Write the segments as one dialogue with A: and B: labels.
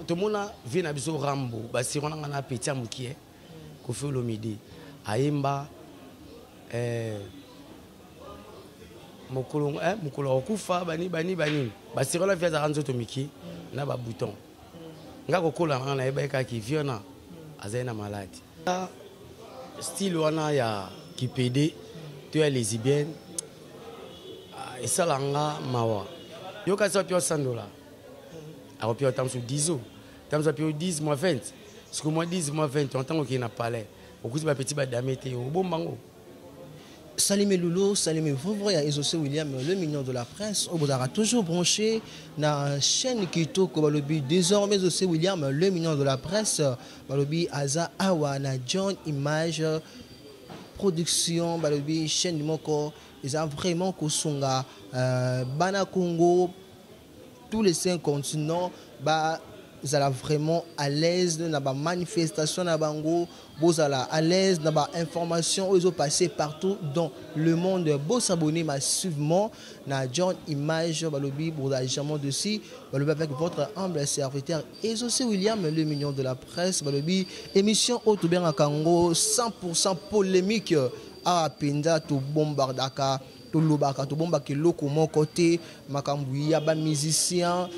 A: Tomona vie na biso Rambo, basiro na nga na petit ya mokie, Koffi Olomide ayemba mokolo, mokolo akokufa, bani bani bani. Basiro na vie azalaka nzoto miki na babouton. Nga kokola na nga nayebaki kaka vie wana azali na maladi. Style wana ya kipede to ya lesbienne esala nga mawa. Yoka so api 100 $, akopi ata mosusu 10, ta mosusu api 10 mwa 20. Siko mwa 10 mwa 20, ntango okende na palais, okuti bapeti badame te, obomba ngo.
B: Salimé Loulou, Salimé Vovre, et Exaucé William, le mignon de la presse. Au bout toujours branché na chaîne Kitoko balobi. Désormais, Exaucé William, le mignon de la presse, balobi aza awa na John Image Production, balobi chaîne moko, ils ont vraiment kosunga bana Congo, tous les cinq continents, ba zala vraiment à l'aise na ba manifestation na bango, bozala à l'aise na ba information oyo passer partout dans le monde. Bo s'abonner massivement na John Image, balobi bozala jamais dessus, balobi avec votre humble serviteur Exaucé William, le mignon de la presse. Balobi émission oyo tobengaka yango 100% polémique, awa mpenza tobombardaka, tolobaka, tobombaka eloko moko te. Makambo ya bamusicien,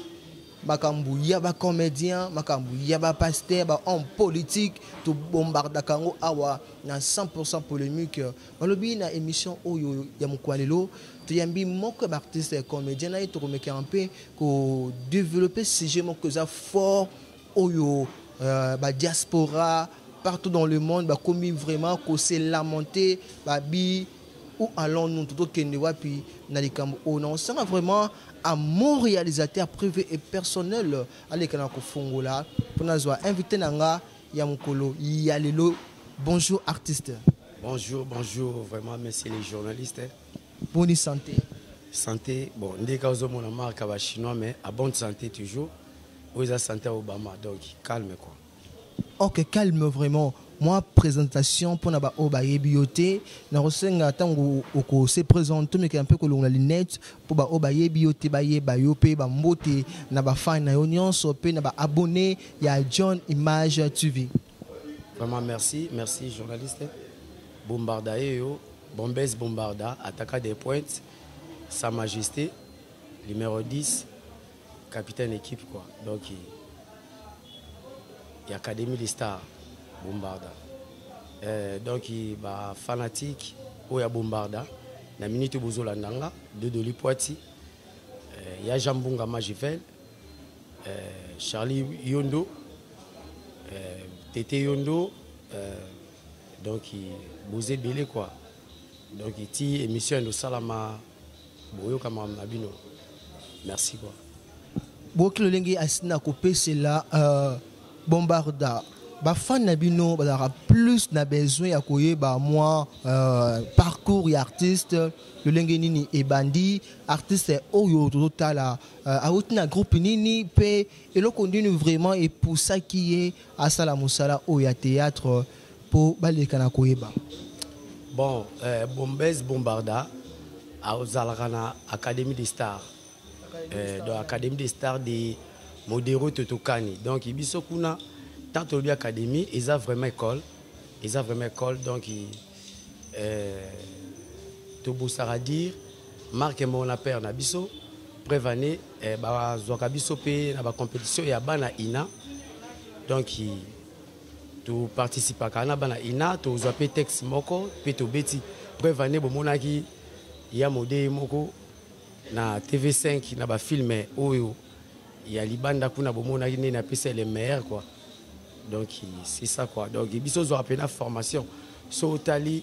B: makambo ya bacomédien, makambo ya bapasteur, bahomme politique, tobombardaka yango awa na 100% polémique. Balobi na émission oyo ya mokolo lelo, toyambi moko ya baartiste comédien na ye. Tokomekaka mpe kodévelopper sujet moko eza fort oyo badiaspora partout dans le monde bakomi vraiment kose lamenter. Babi où allons-nous, tokende wapi na likambo oyo? Na osanga vraiment à mon réalisateur privé et personnel aleka na kofongola mpona azwa invité na nga ya mokolo ya lelo. Bonjour artiste.
A: Bonjour, bonjour, vraiment, messieurs les journalistes.
B: Bonne santé?
A: Santé, bon, ndeka ozomona marque ya chinois, mais à bonne santé toujours. Oyo eza santé ya Obama, donc calme quoi.
B: Ok, calme vraiment. Moi, présentation mpona baoyo bayebi yo te, nakosenga ntango okose présente, meka mpe kolongola lunette mpo baoyo bayebi yo te bayeba yo, mpe bambote na bafani na yo nyonso mpe na baabonné ya John Image TV.
A: Vraiment merci, merci journaliste. Bombarda yo, Bombes Bombarda, attaquant des pointes, Sa Majesté, numéro 10, capitaine équipe quoi. Donc il y a Académie des Stars, Bombarda. Donc ba fanatique oyo ya Bombarda, na minute bozolanda nga, de Doli Poiti, ya Jean Mbunga Magivel, Charlie Yondo, Tete Yondo, donc boza ebele quoi. Donc ti émission endo salama, boyokama na bino. Merci quoi.
B: Boki lolenge asina kopesela Bombarda, bafani na bino bazalaka plus na besoin ya koyeba mwa parcours ya artiste, lolenge nini ebandi, artiste oyo tozotala awuti na groupe nini, mpe eloko nini vraiment epusaki ye asala mosala oyo ya théâtre, mpo baleka na koyeba.
A: Bon, Bombes Bombarda azalaka na Académie des Stars, donc Académie des Stars de Modero Totokani. Donc biso kuna, tant tolobi académie, eza vraiment école, eza vraiment école. Donc tobosaka dire marque moko na père na biso. Preuve année bazwaka biso mpe na bacompétition ya bana ina. Donc toparticipaka na bana ina, tozwa mpe texte moko mpe tobeti. Preuve année bomonaki ya mode moko na TV5 na bafilme oyo ya libanda kuna, bomonaki ndenge napesa le meilleur quoi. Donc c'est ça quoi. Donc biso ozwaka mpena formation. So otali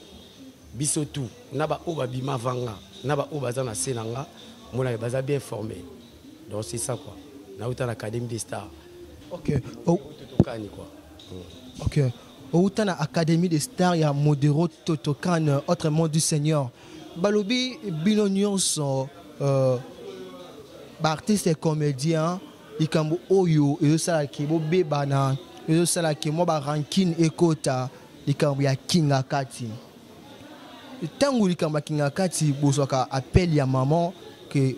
A: biso tout na baoyo babima vanga na baoyo baza na se na nga, monaka baza bien formé. Donc c'est ça quoi, nauta na Académie des Stars.
B: Ok, oh.
A: Totokani quoi.
B: Ok, outa na Académie des Stars ya Modero Totokan, autrement du Seigneur. Balobi bino nyonso baartiste et comédien, likambo oyo ezosalaki bobebana, ezosalaki mwa barancune ekota, likambo ya Kinga Kati. Ntango likambo ya Kinga Kati, bozwaka appel ya maman ke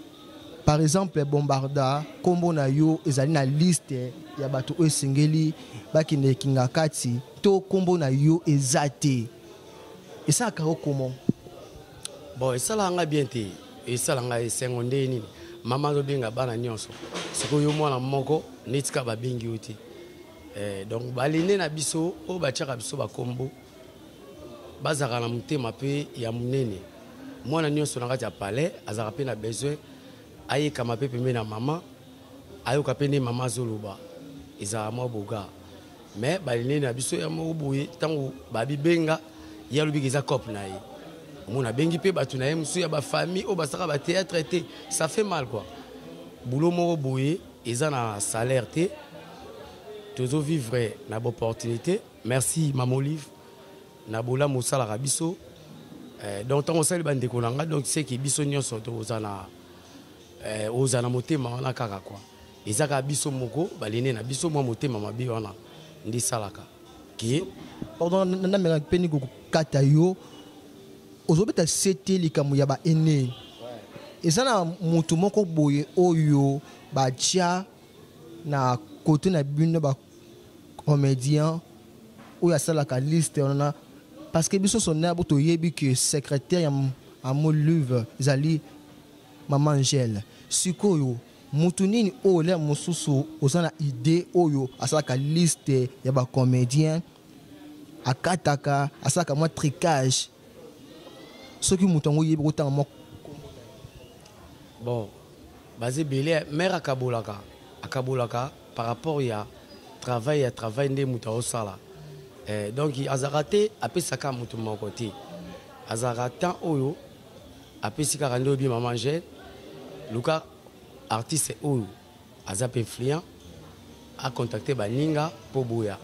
B: Par exemple, Bombarda, kombo na yo ezali na liste ya bato oyo esengeli bakende Kingakati, to kombo na yo eza te, esalaka yo comment?
A: Bon, esalaka nga bien te, esala nga esengo nde nini, mama azobenga bana nyonso, sikoyo yo mwana moko neti kaka babengi yo te. Donc balene na biso oyo batiaka biso bakombo bazalaka na motema mpe ya monene. Mwana nyonso na kati ya palais azalaka mpe na besoin ayekama mpe pembeni na mama, ayoka mpe nde mama azoloba, ezalaka mwa boga. Mais balene na biso ya moko boye, ntango babibenga ye alobiki eza cope na ye, omona abengi mpe bato na ye mosusu ya bafamille oyo basalaka bathéâtre te, ça fait mal quoi. Boulot moko boye eza na salaire te, tozovivre na baopportunité. Merci Mama Olive na bolamu osalaka biso. Donc ntango osali bandeko na nga, donc seki biso nyonso toza na oza na motema wana kaka quoi. Eza kaka biso moko balene na biso mwa motema mabe wana nde esalaka ke
B: Pardon, nameka mpe ni kokata yo, ozobeta sete likambo ya baene. Eza na motu moko boye oyo batia na kote na bino bacomédien oyo asalaka liste wana, parce que biso nyonso na bo toyebi ke secrétaire ya Amolive ezali Mama Angèle. Sikoyo motu nini oyo lea mosusu oza na idée oyo asalaka liste ya bacomédien, akataka, asalaka mwa tricage? Soki moto yango oyebi, kotanga mwa.
A: Bon, baza ebele. Mare akabolaka par rapport ya travail, ya travail nde moto aosala. Donc azalaka te apesaka moto moko te, azalaka temps oyo apesi kaka nde oyebi Mama Angèle, luka artiste oyo aza mpe influent, acontacte baninga mpo boya,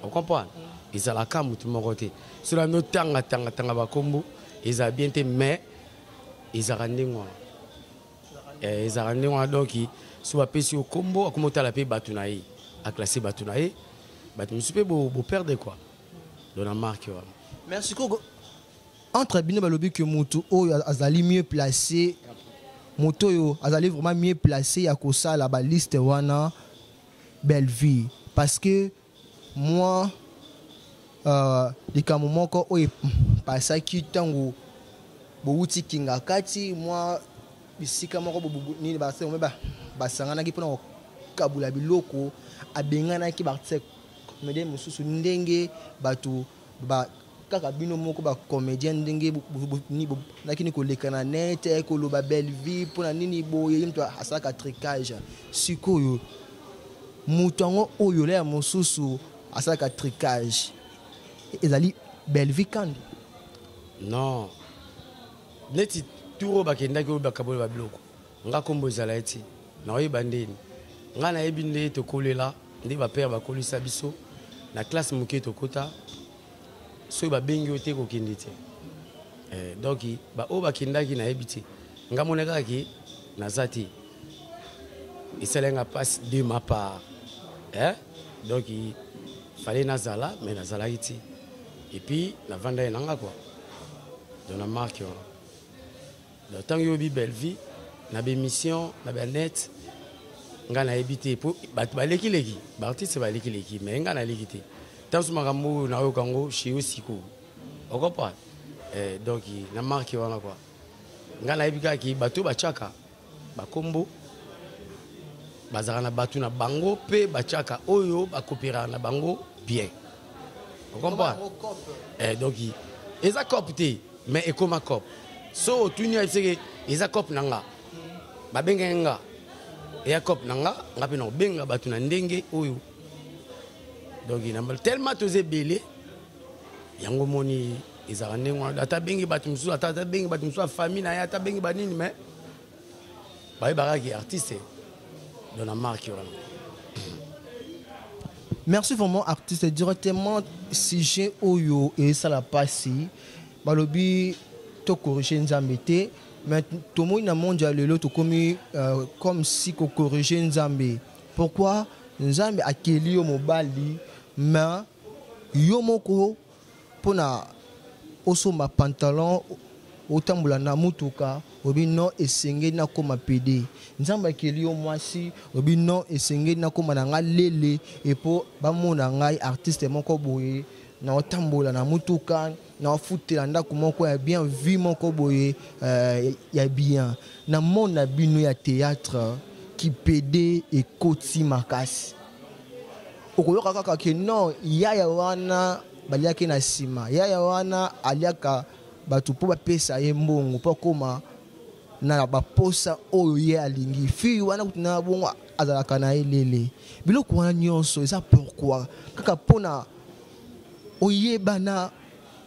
A: ocomprendre. Ezalaka motu moko te. Soki ando tanga tanga tanga bakombo ezala bien te, mais ezalaka ndenge wana. Ezalaka ndenge wana. Donc so bapesi yo kombo, akoma otala mpe bato na ye, aclasse bato na ye, bato mosusu mpe boperdre quoi. Donc na marke wana.
B: Merci. Koko entre bino balobi ke motu oyo azali mieux placé, moto oyo azali vraiment mieux placé ya kosala baliste wana, Belle Vie, parce que moi likambo moko oyo epasaki ntango bowuti Kinga Kati, mwa bisika moko nini basanganaki mpona kokabula biloko, abenganaki baartiste comédien mosusu, ndenge bato ba kaka bino moko bacomédien, ndenge naki koleka na net koloba Belle Vie mpona nini boye, ye moto asalaka tricage. Sikoyo moto yango oyo leya mosusu asalaka tricage ezali Bellevie Kandi?
A: Non, neti tour oyo bakendaki oyo bakabola babiloko, nga nkombo ezala eti naoyeba ndeni. Nga nayebi nde tokolela, nde bapere bakolisa biso na classe moke, tokota soki babengi yo te, kokende te. Donc baoyo bakendaki nayebi te. Nga mona kaka ke naza te, esali nga mpasi de ma part. Donc fallait nazala, mais nazalaki te, et puis navanda ye nanga quoi. Donc na marke wana, donc ntango yoyebi Bellevie na bémission na banet, nga nayebi te po bato balekileki, baartiste balekileki, mais nga naleki te. Ntango so makambo oyo nayoka yango chez yo sikoyo, ocomprendre. Donc na marke wana quoi, nga nayebi kaka ki bato oyo batiaka bakombo bazalaka na bato na bango mpe batiaka oyo bakopéraka na bango bien, ocomprendre. Donc eza cope te, mais ekoma cope. So otuni ayebiseke eza cope na nga, babengaki nga, eya cope na nga, nga mpe na kobenga bato na ndenge oyo. Donc tellement toza ebele, yango moni ezalaka ndenge wana. Ata abengi bato mosusu, ata abengi bato mosusu ya famille na ye, ata abengi banini, mais bayebaka ki artiste. Donc na marke wana.
B: Merci vraiment, artiste. Directement sujet oyo esala pasi, balobi tocorrige Nzambe te, mais tomoni na monde ya lelo tokomi comme si kocorrige Nzambe. Pourquoi Nzambe akeli yo mobali, mais yo moko mpona osomba pantalon, otambola na mutuka, Obi non, esengeli nakóma pédé. Nzambe akeli yo mwasi, obi non, esengeli nakóma na nga lele epo bamona ngai artiste moko boye, naotambola na mutuka, naofutela ndako moko ya bien, vie moko boye ya bien. Na monde na bino ya théâtre, kipédé ekoti makasi. Okoyoka kaka ke non, yaya wana baliaki na nsima, yaya wana aliaka bato mpo bapesa ye mbongo mpo akóma na baposa oyo ye alingi. Fille wana kutu na bongo azalaka na ye lele. Biloko wana nyonso eza pourquoi? Kaka mpona oyebana,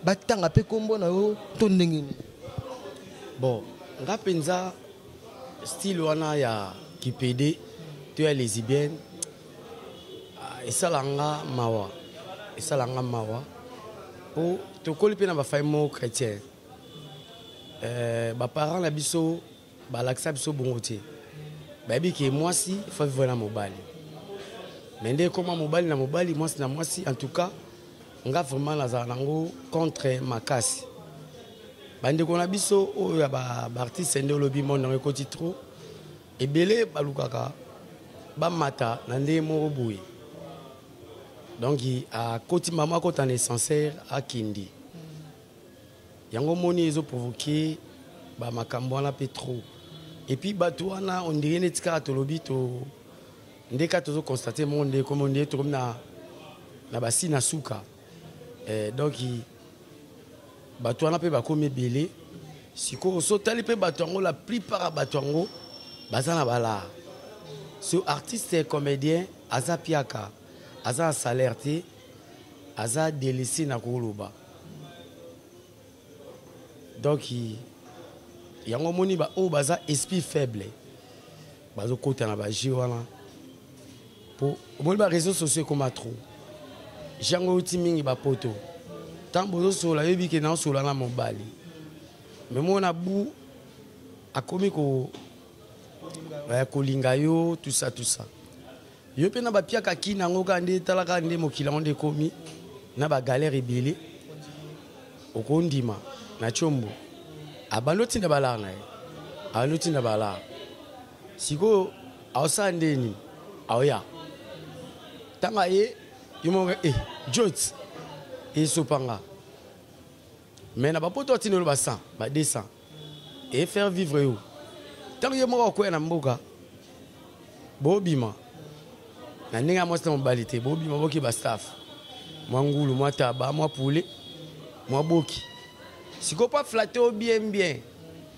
B: batanga mpe nkombo na yo, to ndenge nini?
A: Bon, nga mpenza, style wana ya kipédé to ya lesbienne esala nga mawa, esala nga mawa, mpo tokoli mpe na bafamille moko chrétien. Baparent na biso balakisa biso bongo te. Bayebi ke mwasi faut vivre na mobali, mais nde ekóma mobali na mobali, mwasi na mwasi, en tout cas nga vraiment nazala nango contre makasi. Bandeko na biso oyo ya baartiste, nde olobi monde yango ekoti trop ebele, balukaka bamata na ndenge moko boye. Donc akoti mama, akota na ascenseur, akende yango. Moni ezoprovoke bamakambo wana mpe trop. Et puis bato wana, on dirait neti kaka tolobi to nde kaka tozoconstate moko nde komi nde tokomi na basi na suka. Donc bato wana mpe bakomi ebele sikoyo. So otali mpe bato yango, la plupart ya bato yango baza na balare. So artiste comédien aza piaka, aza na salaire te, aza délaissé na koloba. Donc yango omoni baoyo baza esprit faible bazokota na bajeu wana, mpo omoni baréseau sociaux ekoma trop. Jango euti mingi bapoto. Ntango bozosola, yoyebi ke naosola na mobali, mais mona bu akomi kolinga yo, tout ça, tout ça. Yo mpe na bapiaka kina yango kaka nde etalaka nde mokili yango nde ekomi na bagalère ebele. Okondima na tiombo, abandi otinda balare na ye, abandi otinda balare. Sikoyo aosala nde nini? Aoya ntango aye, yo moko e jot esopanga, mais na bapoto atindelo ba 100, ba 200 e faire vivre yo. Ntango ye moko akoya na mboka, bobima na ndenge ya mwasi na mobali te, bobima, boki bastaff, mwa ngulu, mwa taba, mwa poulet, mwa boki. Sikoyo mpo aflatter o bien bien,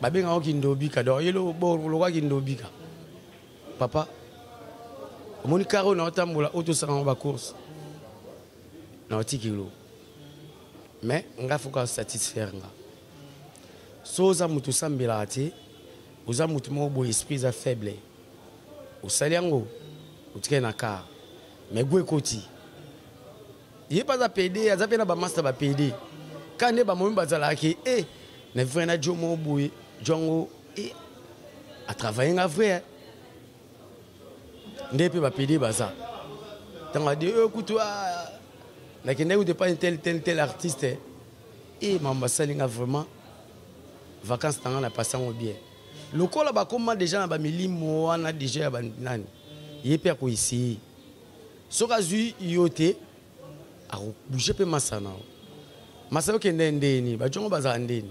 A: babengaka kindobika. Donc ye lokwa kindobika, papa, omoni car oyo naotambola, oyo tosala yango bacourse, naotikilo, mais nga foka satisfaire nga. So oza moto osambelaka te, oza moto moko boye, esprit eza faible, osali yango, otikali na car, mais go ekoti. Ye mpe aza pédé, aza mpe na bamaster bapédé ka nde bamomi bazalaka ke e na vrai na jo moko boye, jo yango e atravaille nga vrai nde mpe bapédé baza. Ntango ade oyo kutu nakendaki kutu epai tel tel tel artiste, e mambo basali nga vraiment, vacance na nga na passe yango bien. Lokola bakóma déjà na bamilimo wana déjà ya banani, ye mpe akoessayer. Soki azwi yo te, akobouge mpe masa na yo. Masa okende ndeni, bajongo bazala ndeni,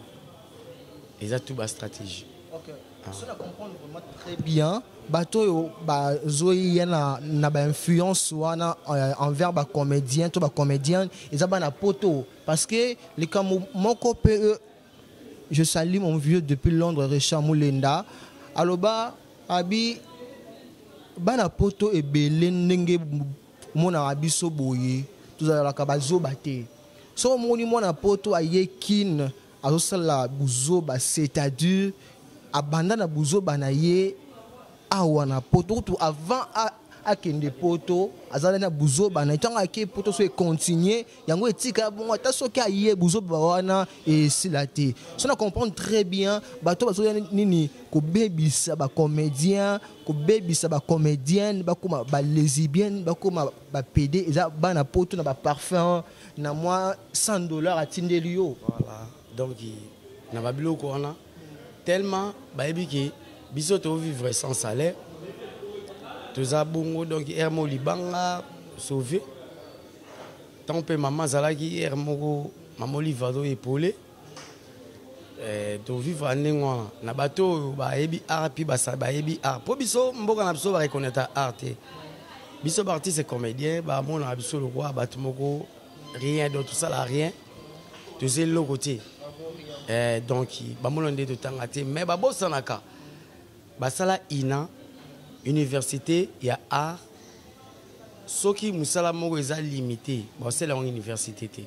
A: eza tout bastratégie.
B: Okay. Ah. So na comprendre vraiment très bien, bato oyo bazoya na bainfluence wana envers bacomédien to bacomédienne eza bana poto, parce que likambo moko mpe, je salue mon vieux depuis Londres, Richard Moulenda, aloba abi bana poto ebele ndenge omonaka biso boye, tozalaka bazoba te. Soki omoni mwana poto aye Kine, azosala buzoba, c'est-à-dire abanda na buzoba na ye awa na poto. Kutu avant akende poto, azali na buzoba na ntango ake poto, so econtinue yango, etika bongo. Ata soki aye, buzoba wana esila te. So na comprendre très bien, bato bazoya nini kobebisa bacomédien, kobebisa bacomédienne, bakóma balesbienne, bakóma bapédé, eza bana poto na baparfum na mwa 100 $ atindeli yo.
A: Voilà, donc na babiloko wana. Tellement bayebi ke biso tovivre sans salaire, toza bongo. Donc ere moko libanga sauve ntango mpe mama azalaki, ere moko mama Olive azo epole. Tovivre ndenge wana na bato oyo bayebi art, mpe bayebi art, mpo biso mboka na biso bareconnaître art te. Biso baartiste comédien, bamonaka biso lokwa bato moko rien, donc tosala rien, toza eloko te. Donc bamona nde totanga te, mais babosanaka basala ina université ya art. Soki mosala moko eza limité, basala yango université te.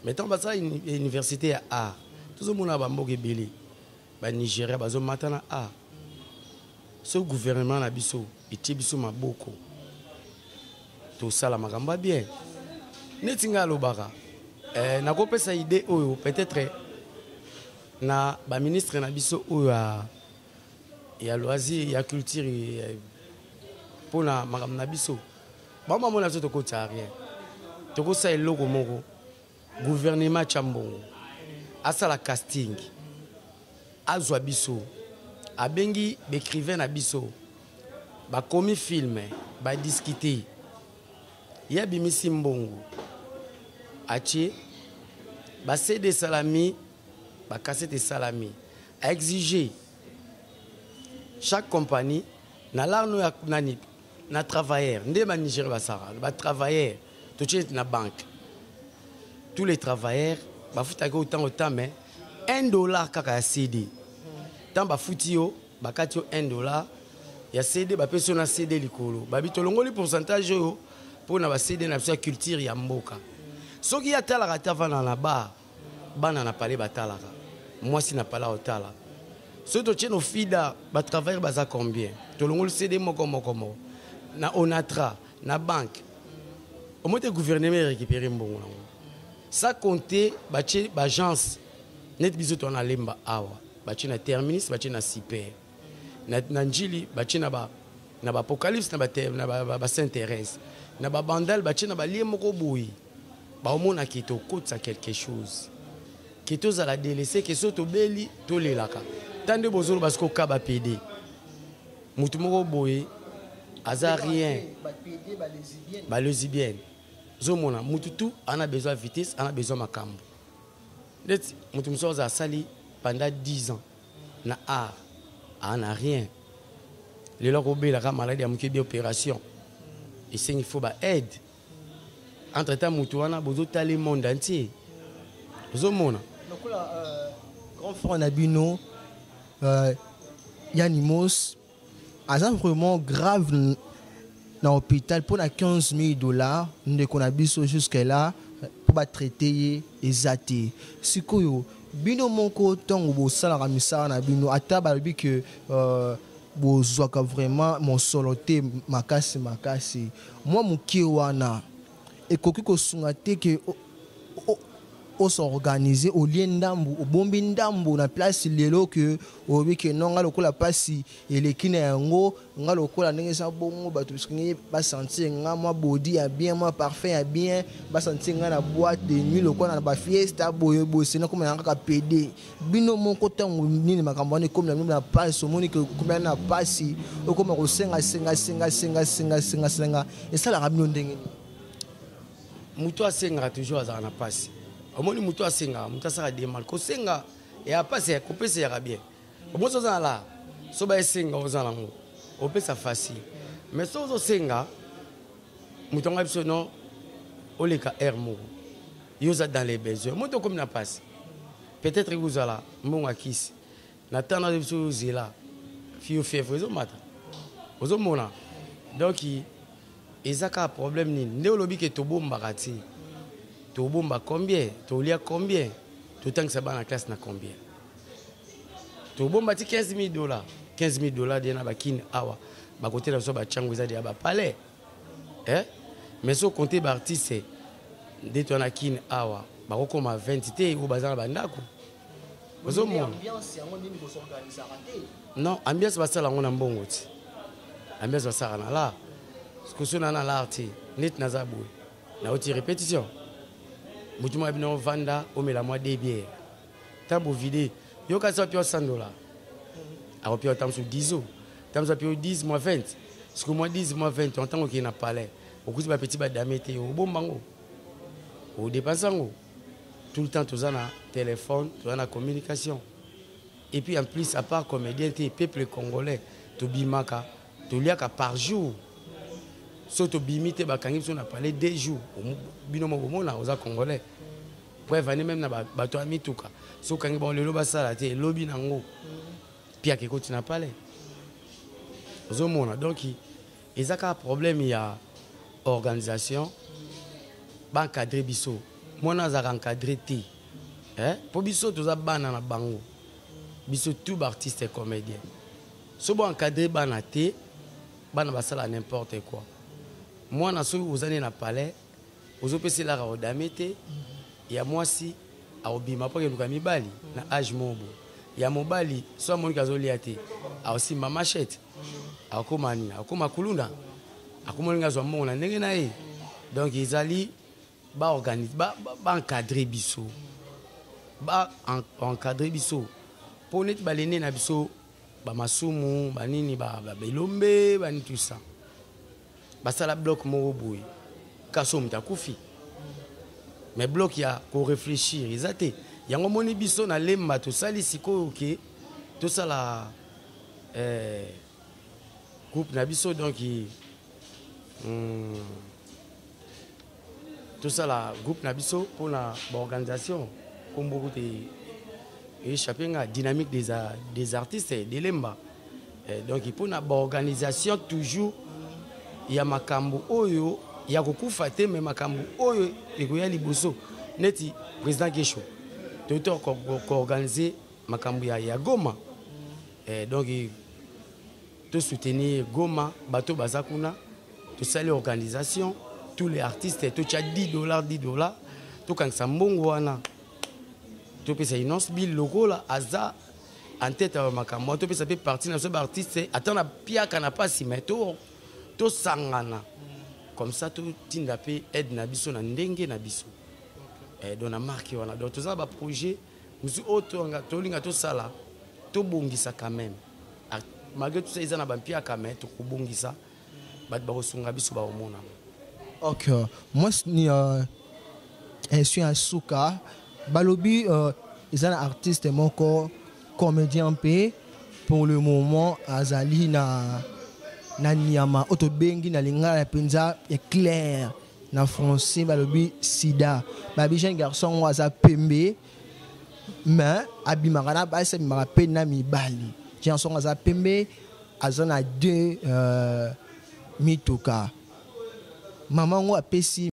A: Mais ntango basala université ya art, tozomona bamboka ebele, Banigéria bazomata na art. Soki gouvernement na biso etie biso maboko, tosala makambo ya bien. Neti ngai alobaka, nakopesa idée oyo peut-être na baministre na biso oyo ya loisir, ya culture, mpona makambo na biso. Bango bamona biso tokotisa rien, tokosala eloko moko. Gouvernement atya mbongo, asala casting, azwa biso, abengi baécrivain na biso, bakomi film, badiscuter, ye abimisi mbongo, atie baCD esalami, bacassette esalami, aexige chaque compagnie na l'arno ya nani, na travailleur. Nde Banigéria basalaka, batravailleur totie na banque, tous les travailleurs bafutaki autant autant, mais 1 dollar kaka ya CD. Ntango bafuti yo, bakati yo 1 dollar ya CD, bapesi yo na CD likolo, babi tolongoli pourcentage oyo mpona baCD na biso ya culture ya mboka. Soki ye atalaka te, avanda na bar, bana na pale batalaka, mwasi na pale aotala. Soki totie no fida, batravailleur baza combien? Tolongoli CD moko moko moko na Onatra, na banque, omoi te gouvernement erécupéré mbongo nango. Sans compter batie baagence neti biso toza na Lemba awa, batie na Terminus, batie na Super, na Njili, batie na ba na baApocalypse, na ba Saint Thérèse, na babandal, batie na balie moko boye. Baomonaki tokotisa quelque chose ke tozala délaissé, ke so tobeli tolelaka. Ta nde bozoloba siko ka baPD, motu moko boye aza rien, balesbienne. Ozomona mutu tu ana besoin vitesse, ana besoin makambo. Neti motu mosusu aza asali pendant 10 ans na art, ana rien. Lelo akobelaka maladie ya moke, bi opération esengi, faut baaide. Entre temps motu wana bozotala monde entier, ozomona.
B: Lokola grand frère na bino Yanimos aza vraiment grave na hôpital mpona 15 000 $, ndeko na biso jusque là mpo batraite ye eza te. Sikoyo bino moko, ntango bosalaka misala na bino, ata balobi ke bozwaka vraiment mosolo te makasi makasi, mwa moke wana ekoki kosunga te ke os'organiser, olie ndambu, obombi ndambu na place? Lelo ke olobi ke non, nga lokola mpasi eleki na yango, nga lokola ndenge eza bongo, bato soki basentir nga mwa body ya bien, mwa parfum ya bien, basentir nga na boîte de nuit, lokola na bafiesta boye boye, sena koma na kaka PD. Bino moko, ntango nini makambo wana ekomi na bino na pasi? Omoni ke okomi na pasi, okoma kosenga senga senga senga senga senga senga, esalaka bino ndenge nini?
A: Moto asengaka toujours azalaka na mpasi. Omoni, moto asengaka, moto asalaka demande, kosenga eya mpasi, kopesa eyaka bien. Omosi oza na la so baesenga, oza nango, opesa facile. Mais so ozosenga moto yango, biso non, oleka aire moko, yo oza dans les besoins, moto okomi na mpasi, peut-être ekozala mbongo ya kisi na ntango na biso, ozela fio, fièvre ezomata, ozomona. Donc eza kaka problème nini nde olobi ke tobombaka te? Tobomba combien? Tolia combien? Totangisa bana classe na combien? Tobomba ti 15 000 $? 15 000 $ de na bakini awa, bakotela biso batiango, eza deya bapalais, eh? Mais so compte baartiste nde toza na Kini awa, bakokoma 20 te oyo baza na bandako, ozomona. Non, ambiance basala yango na mbongo ti. Ambiance basalaka na lar, koso na na lar te. Neti naza boye, nauti répétition, motu moko bino ovanda, omela mwa de bière, ntango bovide. Yo kasi api 100 dollars, akopi yo ntango mosusu 10 o ntango mosusu api yo 10 mwa 20. Sikoyo mwa 10 mwa 20, ntango okende na palais, okuti bapeti badame te, obomba yango, odepense yango. Tout le temps toza na téléphone, toza na communication. Et puis en plus, à part comédien te, peuple congolais tobimaka, toliaka par jour. So tobimi te, bakangi biso na palais 2 jours. Bino mo bomona, oza congolais, preuve ane. Même na bato ya mituka, so okangi bango lelo, basala te, elobi nango piaka ekoti na palais, ozomona. Donc eza kaka problème ya organisation. Baencadre biso. Mwana azalaka encadré te, mpo biso toza bana na bango, biso tout baartiste comédien. So boencadre bana te, bana basala n'importe quoi. Mwana soki oza nde na palais, ozopeselaka odame te. Ya mwasi akobima mpo akeluka mibali na age moko boye. Ya mobali so amoniki azolia te, akosimba machette, akokoma nini? Akokoma kuluna, akoma olingi azwa mbongo na ndenge na ye. Donc ezali baorganise, baencadre biso, baencadre biso, mpo neti balene na biso, bamasumu banini, belombe bani, tout ça, basala bloc moko boye. Kasi oyo moto akufi, mais bloc ya koréfléchir eza te. Yango moni biso na Lemba tosali sikoyo ke tosala groupe na biso. Donc tosala groupe na biso mpona baorganisation. Kombo kutu échappé nga, Dynamique des artistes de Lemba. Donc mpona baorganisation toujours ya makambo oyo ya kokufa te, me makambo oyo ekoya liboso, neti président Kesho, toyei to koorganize makambo ya Goma. Donc tosoutenir Goma, bato baza kuna. Tosali organisation, tous les artistes totya 10 dollars, 10 dollars, tokangisa mbongo wana, topesa Innoss'B lokola aza en tête ya makambo wana. Topesa mpe parti na biso baartiste, ata na piaka na pasi, mais tosangana comme ça, totinda mpe aide na biso na ndenge na biso. Donc na marke wana, donc toza na baprojet mosusu oyo tolinga tosala, tobongisa quand même. Malgré tout ça, eza na bampiaka, mais tokobongisa, bato bakosunga biso, bakomonana.
B: Ok, moi ni question ya suka. Balobi eza na artiste moko comédien mpe pour le moment azali na nyama oyo tobengi na lingala mpenza ya clair, na français balobi sida. Babi jeune garçon oyo aza pembe, mais abimaka na basi, abimaka mpe na mibali. Jeune garçon aza pembe, aza na deux mituka. Mama yango apesi